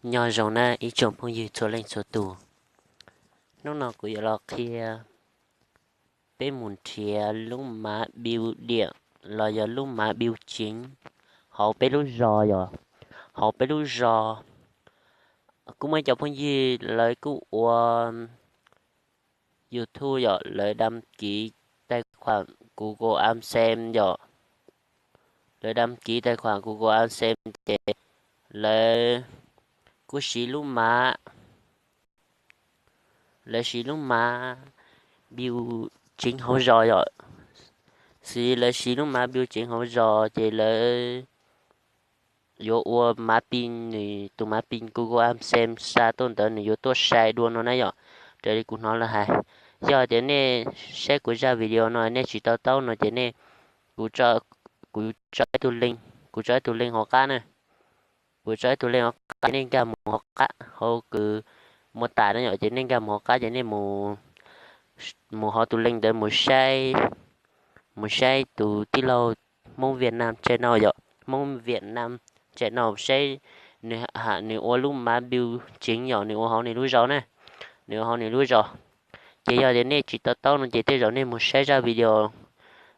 Nyob zoo na ib tsoom phooj ywg txhua leej txhua tus. Hnub no kuv yuav los qhia peb mus nrhiav lub mav biu diam los yog lub mav biu ceev hauv peb lub zos yom, hauv peb lub zos. Kuj muaj cov phooj ywg lawv kuj ua YouTube yom, lawv đăng ký tài khoản Google AdSense yom, lawv đăng ký tài khoản Google AdSense ces lawv kuj siv lub mav, lawv siv lub mav biu ceev hauv zos yom, xws li lawv siv lub mav biu ceev hauv zos ces lawv yuav ua mav pin, nws tus mav pin Google AdSense xa tuaj ntawd nws yuav tuaj sai dua no na yom, raws li kuv hnov lawv hais. Yog tias nej saib kuv zaj video no nej tsis to taub no ces nej, kuv, kuv tso ib tug link, kuv tso ib tug link hauv qab na, kuv tso ib tug link hauv qab ces nej nkag mus hauv qab hauv kws mô tả na yom, ces nej nkag mus hauv qab ces nej mus hauv tus link ntawd mus saib, mus saib tus tij laug Hmoob Việt Nam channel yom, Hmoob Việt Nam channel saib nws, nws ua lub mav biu ceev yom, nws ua hauv nws lub zos na, nws ua hauv nws lub zos. Ces yog tias nej tsis to taub no ces tej zaum nej mus saib zaj video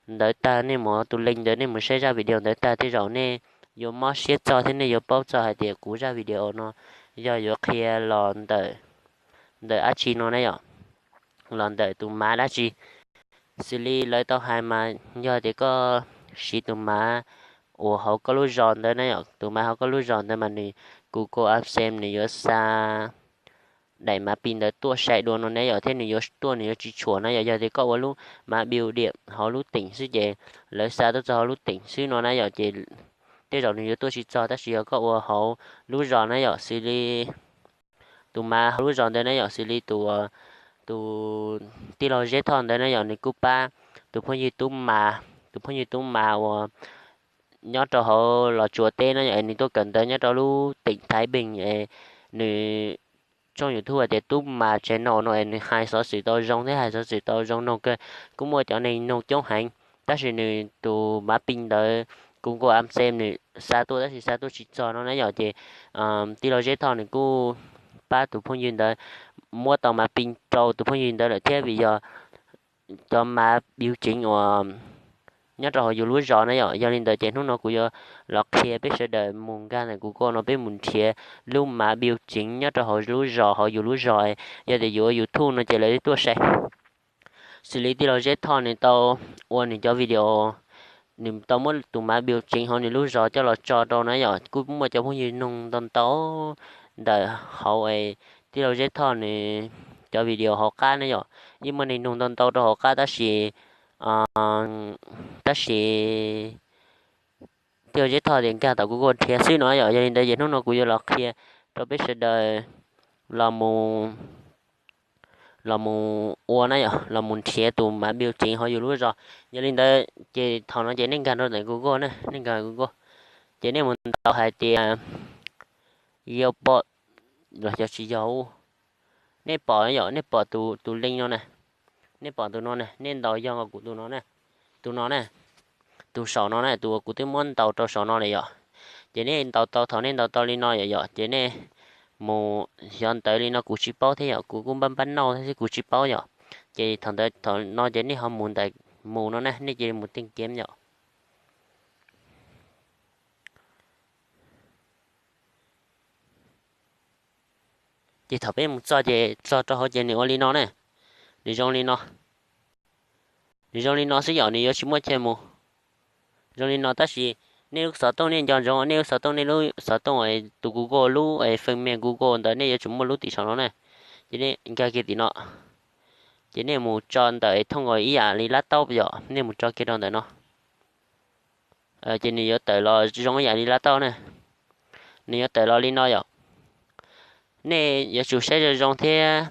ntawd tag, nej mus hauv tus link ntawd nej mus saib zaj video ntawd tag tej zaum nej yuav mob siab txog thiab nej yuav paub txog hais tias kuv zaj video no yog yuav qhia los ntawm, ntawm dab tsi no na yom, los ntawm tus mav dab tsi. Xws li lawv tau hais mas yog tias koj siv tus mav uas hauv koj lub zos ntawd na yom, tus mav hauv koj lub zos ntawd mas nws Google AdSense nws yuav xa daim mav pin ntawd tuaj sai dua no na yom, thiab nws yuav tuaj nws yuav tsis tshuam na yom. Yog tias koj ua lub mav biu diam hauv lub tỉnh xwb ces lawv xa tuaj txog hauv lub tỉnh xwb no na yom, ces tej zaum nws yuav tuaj tsis txog, tab sis yog koj ua hauv lub zos na yom, xws li tus mav hauv lub zos ntawd na yom, xws li tus, tus tij laug Zeb Thoj ntawd na yom, nws kuj pab tus phooj ywg Tub Mas, tus phooj ywg Tub Mas uas nyob rau hauv Los Tsuas teb na yom, nws tuaj kawm ntawv nyob rau lub tỉnh Thái Bình, nws tshooj YouTube tias Tub Mas channel no es nws hais xov xwm tau zoo thiab hais xov xwm tau zoo noog kawg, kuj muaj cov neeg noog coob heev. Tab sis nws tus mav pin ntawd kuv Google AdSense nws xa tuaj tab sis xa tuaj tsis txog no na yom, ces tij laug Zeb Thoj nws kuj pab tus phooj ywg ntawd muab tau mav pin rau tus phooj ywg ntawd lawm thiab, vim yog cov mav biu ceev uas nyob rau hauv yus lub zos na yom. Yog li ntawd ces hnub no kuv yuav los qhia peb sawv daws mus nkag ntawm Google no peb mus nrhiav lub mav biu ceev nyob rau hauv lub zos, hauv yus lub zos. Yog tias yuav ua YouTube no ces lawv tuaj sai. Xws li tij laug Zeb Thoj nws tau ua nws cov video, nws tau muab tus mav biu ceev hauv nws lub zos coj los tso rau na yom, kuj muaj cov phooj ywg noog ntau ntau ntawm hauv tij laug Zeb Thoj nws cov video hauv qab na yom, yeej muaj neeg noog ntau ntau rau hauv qab tab sis, tab sis tij laug Zeb Thoj tias nkag tom Google nrhiav xwb no yom. Yog li ntawd ces hnub no kuv yuav los qhia rau peb sawv daws los mus, los mus ua na yom, los mus nrhiav tus mav biu ceev hauv yus lub zos. Yog li ntawd ces thaum no ces nej nkag rau ntawm Google na, nej nkag Google ces nej mus ntaus hais tias yog pom, los yog tsis yog, nej pom yom, nej pom tus link no na, nej pom tus no na, nej ntaus yog kuv tus no na, tus no na, tus saum no na, tus uas kuv twb muab ntaus rau saum no lawm yom. Ces nej ntaus tau, thaum nej ntaus tau li no yom yom, ces nej mus, xyov ntawv li no kuv tsis paub thiab yom, kuv kuj npaj npaj noj thiab xwb kuv tsis paub yom. Ces thaum ntawd thaum no ces nej ho mus ntawm, mus no na, nej cia li mus tìm kiếm yom. Ces thaum peb mus txog ces txog rau hauv ces nws ua li no na, nws zoo li no, nws zoo li no xwb yom, nws yuav tsis muaj chaw mus. Zoo li no tab sis nej lub xov tooj nej nco ntsoov, nej lub xov tooj, nej lub xov tooj tus Google, lub phần mềm Google ntawd nej yuav tsum muaj lub tim saum no na. Ces nej nkag kiag tim no, ces nej mus tso ntawm thông qua ib yam li laptop yom, nej mus tso kiag rau ntawm no. Ces nws yuav tawm los zoo ib yam li laptop na, nws yuav tawm los li no yom. Nej yuav tsum saib zoo zoo thiab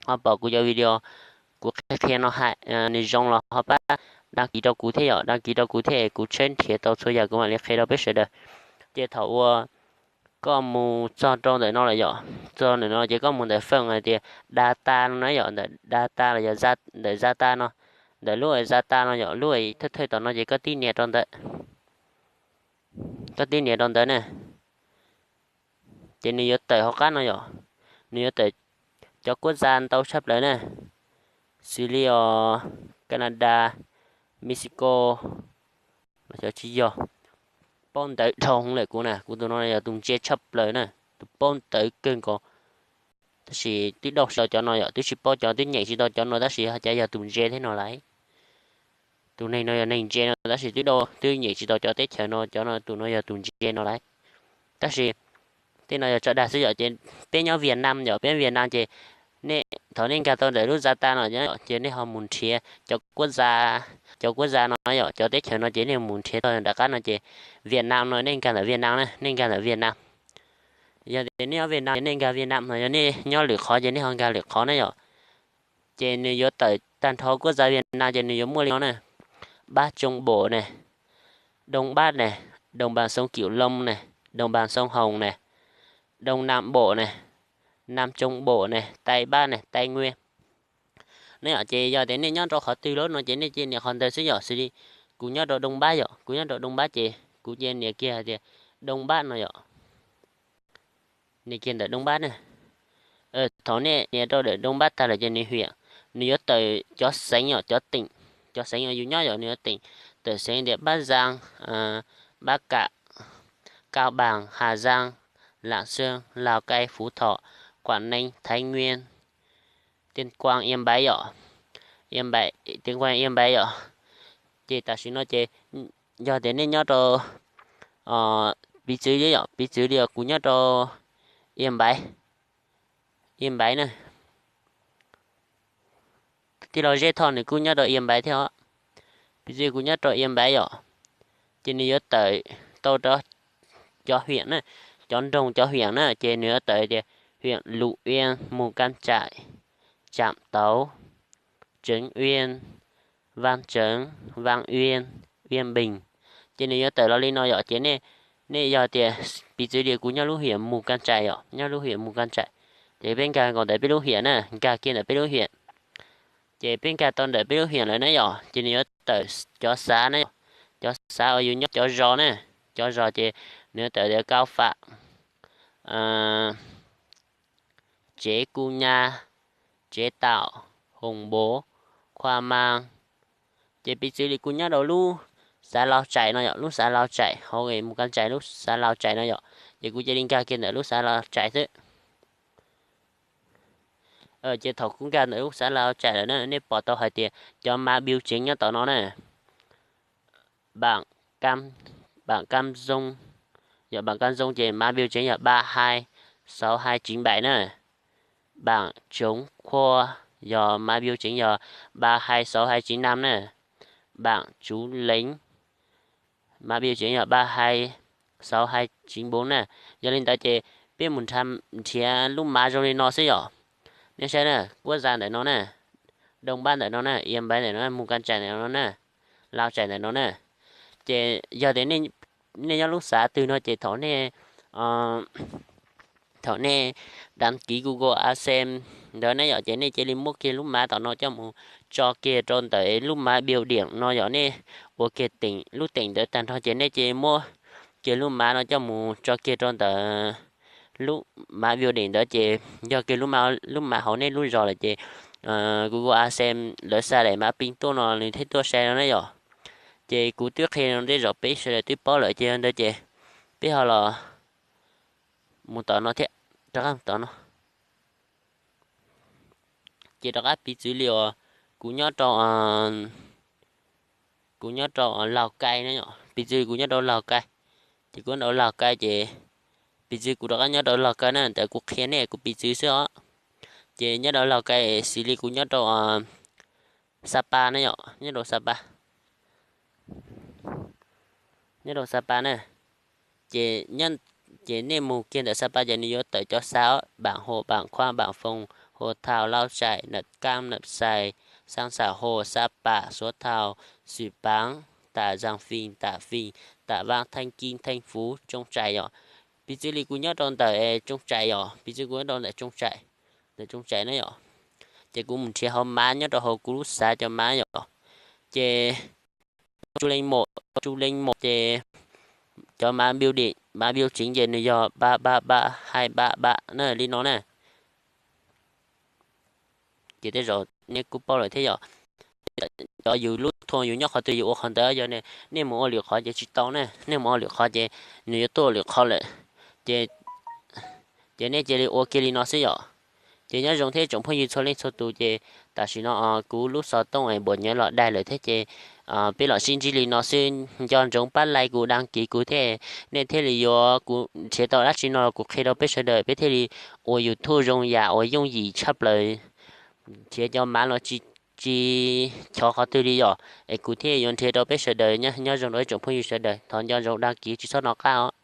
ho pom kuv cov video kuv qhia qhia no hais nws zoo los ho pab đăng ký rau kuv thiab yom, đăng ký rau kuv thiab kuv tshawb nrhiav tau txhua yam kuv mam li qhia rau peb sawv daws. Ces thaum uas koj mus txog rau ntawm no lawm yom, txog ntawm no ces koj mus ntawm phần hais tias data no na yom, ntawm data los yog ntawm data no, ntawm lub data no yom, lub thawj thawj tom no ces koj tib nias rau ntawd, koj tib nias rau ntawd na. Ces nws yuav tawm hauv qab no yom, nws yuav tawm cov quốc gia ntau tshaj plaws na, xws li os Canada, Mexico, cov tsis yog, paub ntawv dhau hwv lawm kuv na, kuv tus no yog tus ntse tshaj plaws na, tus paub ntawv kawg nkaus. Tab sis twb dauj tsis tau cov no yom, twb tsis paub cov, twb nyeem tsis tau cov no tab sis cas yog tus ntse thiab no lauj. Tus neeg no yog neeg ntse no tab sis twb dauj, twb nyeem tsis tau cov teb chaws no, cov no, tus no yog tus ntse no lauj. Tab sis tej no yog tso dag xwb yom, ces peb nyob Việt Nam yom, peb Việt Nam ces nej thaum nej nkag tau ntawm lub data no ces nej ho mus nrhiav cov quốc gia, cov quốc gia no yom, cov teb chaws no ces nej mus nrhiav tau nram qab no ces Việt Nam no nej nkag ntawm Việt Nam na, nej nkag ntawm Việt Nam. Yog tias nej nyob Việt Nam ces nej nkag Việt Nam no, yog nej nyob lwm qhov ces nej ho nkag lwm qhov na yom. Ces nws yuav tawm tag nrho quốc gia Việt Nam ces nws yuav muaj li no na: Bắc Trung Bộ này, Đông Bắc này, Đồng bằng sông Cửu Long này, Đồng bằng sông Hồng này, Đông Nam Bộ này, Nam Trung Bộ này, Tây Bắc này, Tây Nguyên. Nej yom, ces yog tias nej nyob rau qhov twg lawm no ces nej cia nias qhov ntawd xwb yom, xws li kuv nyob rau Đông Bắc yom, kuv nyob rau Đông Bắc ces kuv cia nias kiag hais tias Đông Bắc no yom. Nias kiag ntawm Đông Bắc na. Thaum nej nias rau ntawm Đông Bắc tag lawm ces nws huyện, nws yuav tawm cov xeev yom, cov tỉnh, cov xeev uas yus nyob yom, nws yuav tỉnh, tawm xeev tias Bắc Giang, Bắc Cạn, Cao Bằng, Hà Giang, Lạng Sơn, Lào Cai, Phú Thọ, Quảng Ninh, Thái Nguyên, Tuyên Quang, Yên Bái yom, Tuyên Quang, Yên Bái yom. Ces tam sim no ces yog tias nej nyob rau, piv txwv li yom, piv txwv li kuv nyob rau Yên Bái, Yên Bái na. Tij laug Zeb Thoj nws kuj nyob rau Yên Bái thiab os. Piv txwv kuv nyob rau Yên Bái yom, ces nws yuav tawm tau rau cov huyện na, cov nroog cov huyện na, ces nws yuav tawm tias huyện Lục Yên, Mù Cang Chải, Trạm Tấu, Trấn Yên, Văn Chấn, Văn Yên, Yên Bình. Ces nws yuav tawm los li no yom, ces nej, nej yog tias piv txwv li kuv nyob lub huyện Mù Cang Chải yom, nyob lub huyện Mù Cang Chải, ces peb nkag nkaus ntawm peb lub huyện na, nkag kiag ntawm peb lub huyện. Ces peb nkag tau ntawm peb lub huyện lawm na yom, ces nws yuav tawm cov xã na yom, cov xã uas yus nyob, cov zos na, cov zos ces nws yuav tawm tias Cao Phạ, Chế Ku Nha, Chế Tạo, Hồng Bố, Khoa Mang. Ces piv txwv li kuv nyob rau lub xã Lao Chải no yom, lub xã Lao Chải hauv Mù Cang Chải, lub xã Lao Chải no yom, ces kuv cia li nkag kiag ntawm lub xã Lao Chải xwb. Ces thaum kuv nkag ntawm lub xã Lao Chải lawm na, nej pom tau hais tias cov mã biểu chính nyob tom no na, bản cam, bản cam rông, yog bản cam rông ces mã biểu chính yog ba hai sáu hai chín bảy na. Bản chống khua yog mã biểu chính yog ba hai sáu hai chín năm na. Bản trú lính, mã biểu chính yog ba hai sáu hai chín bốn na. Yog li ntawd ces peb mus nrhiav lub map zoo li no xwb yom. Nej saib na, quốc gia ntawm no na, Đông Bắc ntawm no na, Yên Bái ntawm no, Mù Cang Chải ntawm no na, Lao Chải ntawm no na. Ces yog tias nej nyob lub xã twg no ces thaum nej, thaum nej đăng ký Google AdSense ntawd ne yom, ces nej cia li muab kiag lub map tom no coj mus tso kiag rau ntawm lub map biểu điểm no yom, nej ua kiag tỉnh, lub tỉnh ntawd tag nrho ces nej cia li muab kiag lub map no coj mus tso kiag rau ntawm lub map biểu điểm ntawd ces yog kiag lub map hauv nej lub zos lawm ces Google AdSense lawv xa daim map pin tuaj no nws thiaj tuaj sai no na yom. Ces kuv twb qhia no tej zaum peb sawv daws twb paub lawm ces yog ntawd ces peb ho los mus tom no thiab, rov qab tom no. Ces rov qab piv txwv li uas kuv nyob rau, kuv nyob rau Lào Cai na yom, piv txwv kuv nyob rau Lào Cai. Ces kuv nyob rau Lào Cai ces piv txwv kuv rov qab nyob rau Lào Cai na, ntawd kuv qhia nej kuv piv txwv xwb os. Ces nyob rau Lào Cai xws li kuv nyob rau Sapa na yom, nyob rau Sapa, nyob rau Sapa na. Ces, ces nej mus kiag ntawm Sapa ces nws yuav tawm cov xã, Bản Hồ, Bản Khoang, Bản Phòng, Hồ Thào, Lao Chải, Nậm Cam, Nậm Xài, Sang Sa Hồ, Sa Pạ, Suối Thao, Xì Páng, Tả Giang Phìn, Tả Phìn, Tả Vang, Thanh Kim, Thanh Phú, Trông Chảy yom. Piv txwv li kuv nyob rau ntawm Trông Chảy yom, piv txwv kuv nyob rau ntawm Trông Chảy, ntawm Trông Chảy na yom. Ces kuv mus nrhiav hauv map nyob rau hauv kuv lub xã cov map yom. Ces Tsu Leej Mom, Tsu Leej Mom ces Cov mã build, mã build chính ces nws yog ba ba ba hai ba ba na, li no na. Ces tej zaum nej kuj paub lawm thiab yom. Cov yus lub thua yus nyob qhov twg yus ua qhov ntawd, yog nej mus ua lwm qhov ces tsis tau ne, nej mus ua lwm qhov ces nws yuav tuaj lwm qhov lawm. Ces, ces nej cia li ua kiag li no xwb yom. Ces nyob zoo thiab tsoom phooj ywg txhua leej txhua tus, ces tam sim no kuv lub xov tooj es npuas nyiav los daig lawm thiab ces peb los sib ntsib li no xwb, nco ntsoov pab like kuv, đăng ký kuv thiab, nej thiaj li yuav, kuv nrhiav tau dab tsi no los kuv qhia rau peb sawv daws, peb thiaj li ua YouTube zoo yam uas yooj yim tshaj plaws. Nrhiav cov mã los tsis, tsis chov qhov twg li yom, es kuv thiaj yuav nrhiav rau peb sawv daws. Nyob zoo rau ib tsoom phooj ywg sawv daws, thov nco ntsoov đăng ký tsis txhob nov qab os.